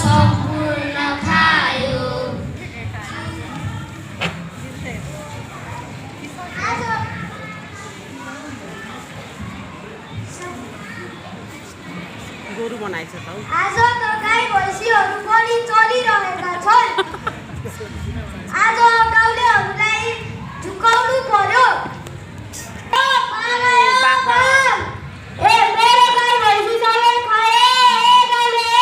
सम्पूर्ण खायो गोरु बनाएछ त आज त गाई भैँसीहरू पनि चलिरहेका छन् आज गाउँलेहरूलाई झुकाउनु पर्यो ए मेरो गाई भैँसी सबै खाए गाउँले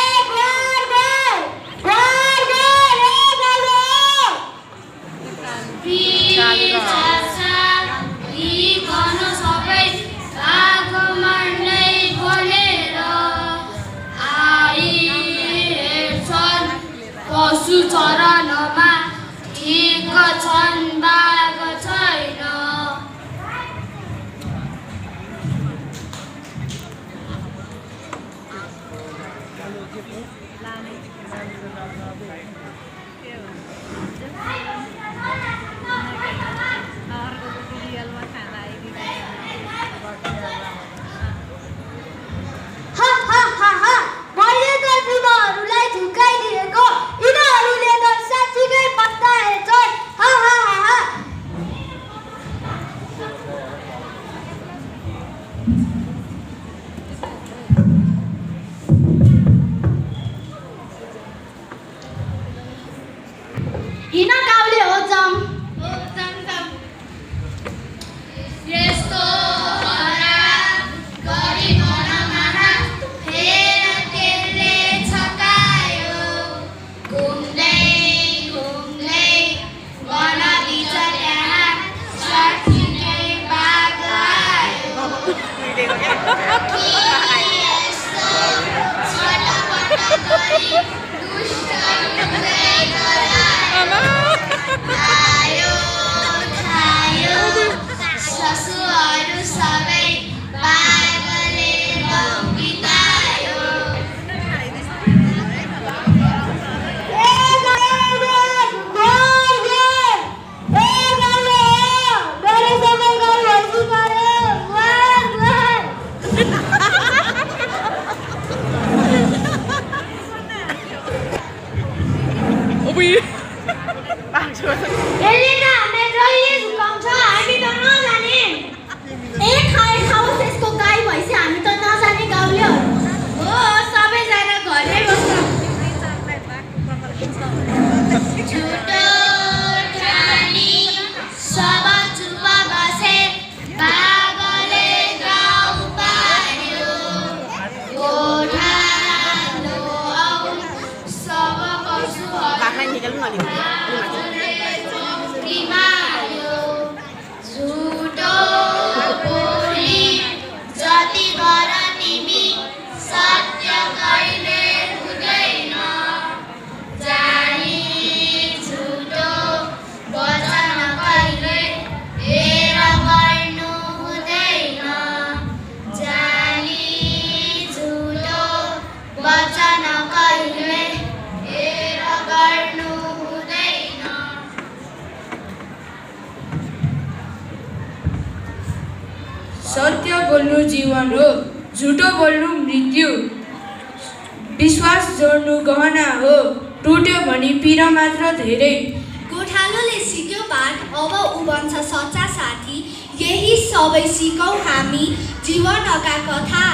पशु चरनमा ठिक छन् बाघ छैन मैले त तिनीहरूलाई झुकाइदिएको यिनीहरूले त साँच्चीकै पत्ता हेर्छन् हिँड गाउँले हो जम यस्तो ससुहरू सबै बाघले बितायो सत्य बोल्नु जीवन हो झुटो बोल्नु मृत्यु विश्वास जोड्नु गहना हो टुट्यो भने पीडा मात्र धेरै गोठालोले सिक्यो पाठ अब उ बन्छ सच्चा साथी यही सबै सिकौँ हामी जीवनका कथा